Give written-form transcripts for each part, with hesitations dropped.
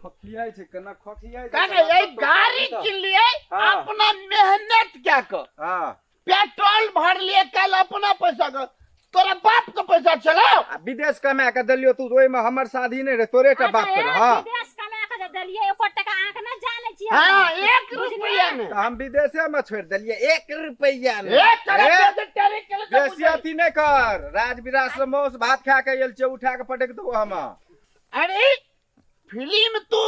खोखियाइ छै केना खोखियाइ छै काका ये गाड़ी किनलिए अपना मेहनत क्या क हाँ पेट्रोल भरलिए कल अपना पैसा के तोरा बाप के पैसा छलो आ विदेश कमा के देलियो तू ओहिमे हमर शादी नहि रहे तोरे टा बाप के रहे हाँ विदेश कमा के जे देलियै एको टका अहाँके नहि जानै छियै हाँ एक रुपया ने तऽ हम विदेशे मे छोड़ि देलियै एक रुपैआ नहि एक तोरा ए, बेसी टेरी के लिए बेसी अथी नहि कर राजविराज से माउस भात खा के आयल छियै उठा के पटक देबो हम अरे फिल्म तू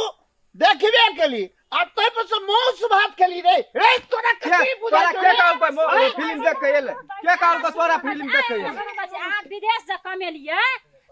देखबे केली आ तै पर से मांस भात खेली रे रे तोरा के कथी बुझा तोरा के कहलकै फिल्म देख के एलै के कहलकै तोरा फिल्म देख के एलै अहाँ विदेश जे कमेलियै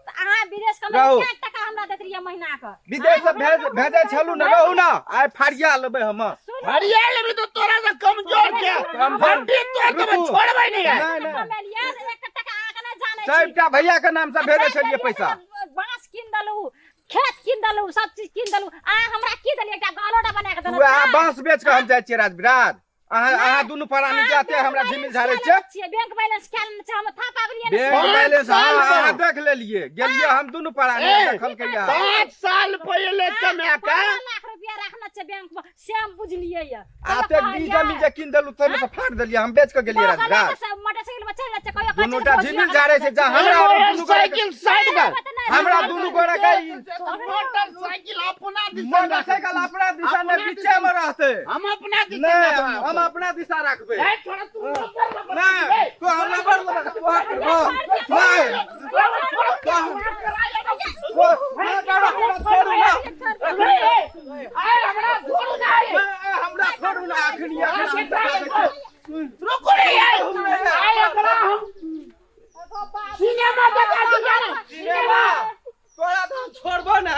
तऽ अहाँ विदेश रहू। कमेलियै कए टका हमरा दैत रहियै महीना के विदेश से भेज भेजै छलू ने रहू ने आइ फरिया लेबै हम सुनू हरिया लेबी तो तोरा से कमजोर के कमजोर। हड्डी तोड़ देबै रुकू। छोड़बै नहीं है नहि नहि कमेलियै तऽ एक टका अहाँके नहि जानै छी सबटा भैया के नाम से भेजै छलियै पैसा बाँस कीन देलहुँ खेत कीन देलहुँ सब चीज कीन देलहुँ अहाँ हमरा की देलियै एकटा गलोटा बना के देलहुँ वएह बाँस बेच के हम जाइ छियै राजविराज अहाँ अहाँ दुनू प्राणी जाते हमरा झिमिल झाड़ै छियै छियै बैंक बैलेंस खेल छै हम था पाबलियै ने बैंक पाँच बैलेंस हाँ साल अहाँ में। देख लेलियै गेलियै हम दुनू प्राणी ए, देखलकै या 5 साल पहिले कमा के 15 लाख रुपया रखने छै बैंक में से हम बुझलियै ये आ ते बीज जमीन जे कीन देलू ताहिमे से फाड़ देलियै हम बेच के गेलियै राजविराज मोटरसाइकिल पर चलि जाइ छै कहियो कहै दुनू छै टा भौजी झिमिल झाड़ै छै जा हमरा दुनू गोरा के- मोटरसाइकिल साइड कर हमरा दुनू गोरा के ई मोटरसाइकिल अपना दिशा मोटरसाइकिल अपना दिशा ने अपना बीचे में रहते हम अपना दिशा नहीं हम अपना दिशा रखबे ए, छोड़ा तू रबर रबर नहीं तो हम रबर रबर तो नहीं तो हमरा छोड़ू ना हमरा छोड़ू ना अखनी रुको रे यार आए एकरा हम सिनेमा देखा के जाना सिनेमा तोरा तो हम छोड़बो ना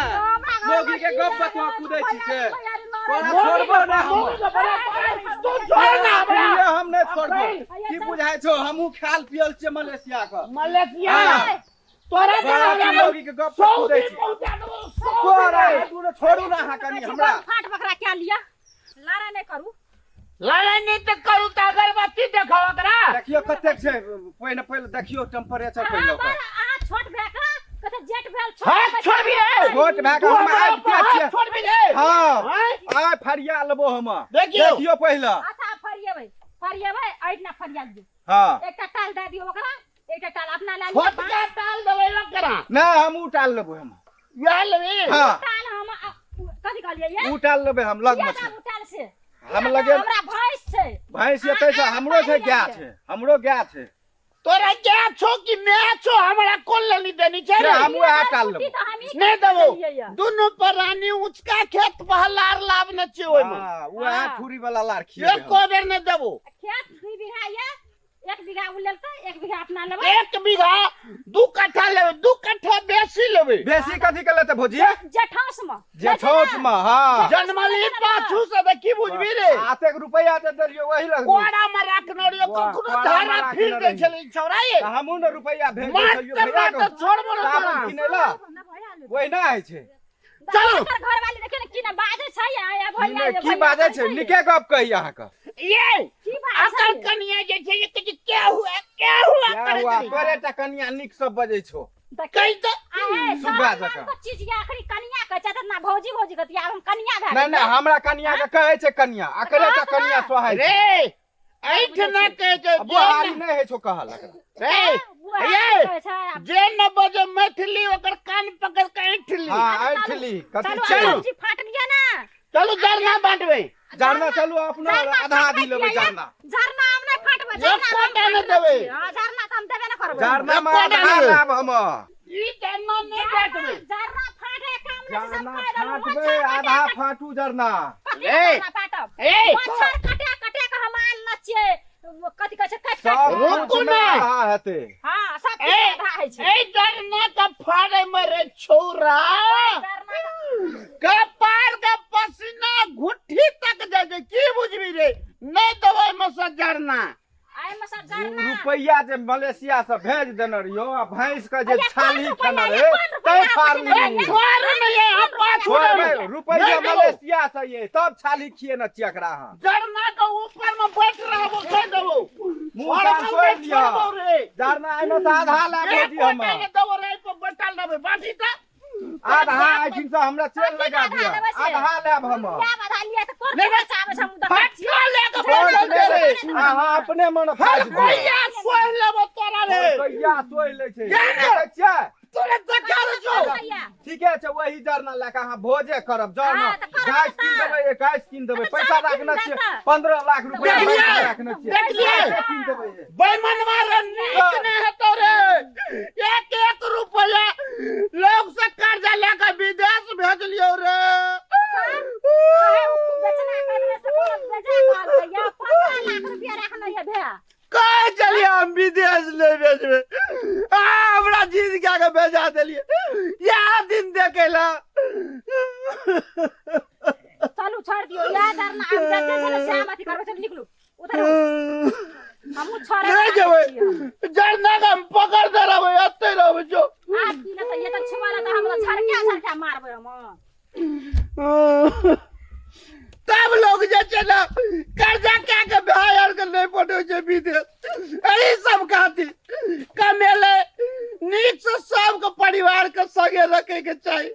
मोगी के गप बतवा कूदै छी से तोरा छोड़बो ना हम तू छोड़ ना हमरा अखनिये हम नहीं छोड़बो की बुझाइ छौ हमहूँ खायल पियल छियै मलेशिया के मलेशिया हाँ। तोरा बड़ा के मोगी के गप पर कूदै सऊदी छी पहुंचा देबो तोरा तू छोड़ू ना अहाँ कनी हमरा फाट बकरा क्या लिया लड़ाई नहीं करू लड़ाई नहीं तो करू तो अगरबत्ती देखाओ एकरा देखियो कतेक छै पहिने पहिले देखियो टेम्परेचर पहिले अहाँ ओकर बड़ अहाँ छोट भए के कते जेठ भेल छोट हाथ भए छोड़बी रे छोट भए के तू हम हमरा आबि के हाथ छियै छोड़बी रे हाँ आँय? आइ फरिया लेबो हम देखियो। देखियो पहिले अच्छा फरिएबै फरिएबै ऐठ ना फरिया दियौ हाँ एकटा टाल दए दियौ ओकरा एकटा टाल अपना लए लिअ छोटका टाल देबै ओकरा नहि हम उ टाल लेबो हम वएह लेबै हाँ टाल हम कथी कहलियै ये उ टाल लेबै हम लग मे किया छै दाम टाल से हम लगे हमरा भैंस छै भैंस एतै से हमरो छै गाय छै हमरो गाय छै तोरा गाय छौ कि my छौ हमरा कोन लेनी देनी छै रे हम वएह टाल लेबो कुट्टी तऽ हमही नहि देबो देलियै ये। दुनू प्राणी ऊंचका खेत पर लार लाबने छियै ओहिमे हाँ वएह हाँ। ठुरी वाला लार खिएबै हम। एको बेर नहि देबो खेत 2 बीघा ये 1 बीघा उ लेलकै 1 बीघा अपना लेबै 1 बीघा 2 कट्ठा लेबै 2 कट्ठा बेसी लेबै बेसी कथी के लेतै भौजी जेठौस में जेठौस मे हाँ जनमली पाछू से तऽ की बुझबी रे आतेक रुपैआ दे देलियो वही लग कोड़ा में रखने रहियो वाह, कखनो कोड़ा में धारा राखने फिर दै रही। छलै छौड़ा ये हमहूँ ने रुपैआ भेज दै छलियो मारते भैया मारते के छोड़बो ना साबुन तोरा किनै ला वही ना होइ छै चलू। एकर घरवाली देखियौ ने की ने बाजै छै आ की भैया ने की बाजै छै नीके गप कही अहाँके ये की बाजै अकर छै कनिया जे छै ये कहै छै, क्या हुआ क्या हुआ क्या करैत हुआ रही। तोरे टा कनिया नीक सब बजै छौ कहि तऽ आ हे सुग्गा सब जकाँ। नाम के चीज ये आखिरी कनिया कहै छै तऽ ना भौजी भौजी कहती आब हम कनिया भए नहि नहि हमरा कनिया के कहै छै कनिया अकरे टा कनिया सोहाइ छै रे ऐठ न कहै छै आ बुहारी नहि होइ छौ कहल एकरा रे ये ये जे न बजे मैथिली ओकर कान पकड़ के ऐठ ली हाँ ऐठली कथी चलू चलू। सब्जी फाट लिया ना चलू जरना बांटबै जरना चलू अपना जरना आधा आधी फाटबै लेबै किया? जरना जरना हम नहि फाटबै एक जरना हम कोटा नहि फाटबै देबै। छी। हाँ, जरना तऽ हम देबे नहि करबै जरना मे एको आधा नहि। लाभ हम ई जरना नहि बांटबै जरना फाटे काम नहि छै, सब जरना कहि देलहुँ। फाटबै मच्छर आधा कटे फाटू जरना कते ए। जरना फाटब ए मच्छर कटे कटे के हम आन न छियै कथी कहै छै काटि सब काटि रुकू कुछ मे ने। आधा हेतै हाँ सब ए। किछु आधा होइ छै ए जरना के फाड़े में रे छौरा जरना कपार के पसीना घुट्ठी तक जाइ छै की बुझबी रे नहि देबै मे से जरना एहिमे सब जरना रुपैआ जे मलेशिया से भेज देने रहियो आ भैंस के जे अरे कोन छाली रुपैआ खेने ये, रहे कोन तै रुपैआ फाड़ली पठेने छोड़ नहीं है हम पाछू छोड़बै नहीं रुपैआ नहीं देबो। मलेशिया से ये तब छाली खिए न छियै एकरा अहाँ जरना के ऊपर में बैठ रहबो कह देबो मुँह कान तोड़ि लिअ रे जरना एहिमे से आधा लाभ एक भौजी हम गोटा ने देबो रे पर बैठल रहबै बाटी तऽ आधा एहिठाम से हमरा चेन लगा दिअ, आधा लेब हम। लेब आधा लिअ तऽ कोन लेबै। खर्चा आबै छै, हम देखै छियै। फटका ले के कोन बोलल लेबै? रे। अहाँ अपने मन हर फाटि दिअ। कोइया सोहि लेबो तोरा रे। कहिया सोहि लै छै? जा ने। देखै छियै? तोरा देखा रे जो। भैया, ठीके छै, वही जरना लए कऽ अहाँ भोजे करब जरना। हाँ, तऽ करब गाछ कीन तऽ। देबै, 21 कीन देबै, तऽ पैसा चारि राखने कीन छियै, देतै। 15 लाख रुपया देखलियै? बैंक में राखने छियै। देखलियै? पैसा कीन देबै। बेईमानवा रे, नीक नहि हेतौ रे। एक एक रुपया लोग से कर्जा लेके विदेश भेजलियौ रे। कहे उ बेचना करने से कोनो बेजा कहलकै या 15 लाख रुपया राखने ये भैया। कहे चलिए हम विदेश नहीं भेजबे, आ हमरा जीत के के भेजा देलिए, इएह दिन देखे ला। चलू छोड़ दियौ, इएह डरना आब जते छै ने श्याम अथी करबै। चलू निकलू उधर, हमहूँ छोड़े नहीं जेबै जरना के, हम पकड़ दे रहबै, एते रहबै जो। आब की लेतै ये तऽ छुआ लेतै, हम तऽ छड़का छड़का मारबै हम। तब लोग जे छै ने कर्जा कए के भाय आर के नहीं पठबै छै विदेश, एहि सब खातिर। कमेले नीक से सबके परिवार के संगे रखे के चाही।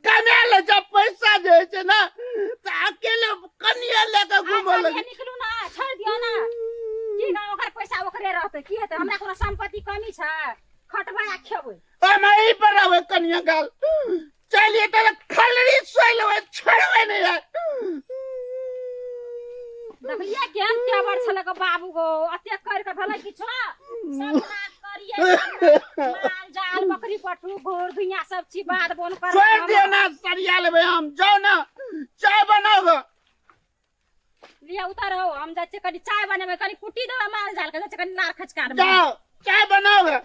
कमेले जब पैसा जे होइ छै ने तऽ अकेले कनिये लेके घूमऽ अच्छा, लगे। निकलू ना, छोड़ दियौ ना। की गाँव ओकर पैसा ओकरे रहतै, की हेतै? हमरा कोनो संपत्ति कमी छै? खटबै आ खेबै। हम एहि पर रहबै कनिया गाल चलिए तऽ खलरी सोहि लेबै, छोड़बै नहि यार। देखलियै केहन तेवर छलै गो बाबू गो, अतेक करि कऽ भेलै किछो? सब नाश करियै, माल जाल बकरी पठू घोर धुइयाँ सब चीज बाध बोन कर। छोड़ दियो ना, सरिया लेबै हम। जाओ ना, चाय बनाओ ग। लिअ उतर हो, हम जाइ छियै कनि चाय बनेबै, कनि कुट्टी देबै माल जाल के, जाइ छियै कनि नार खचकारबै। जाओ, चाय बनाओ ग।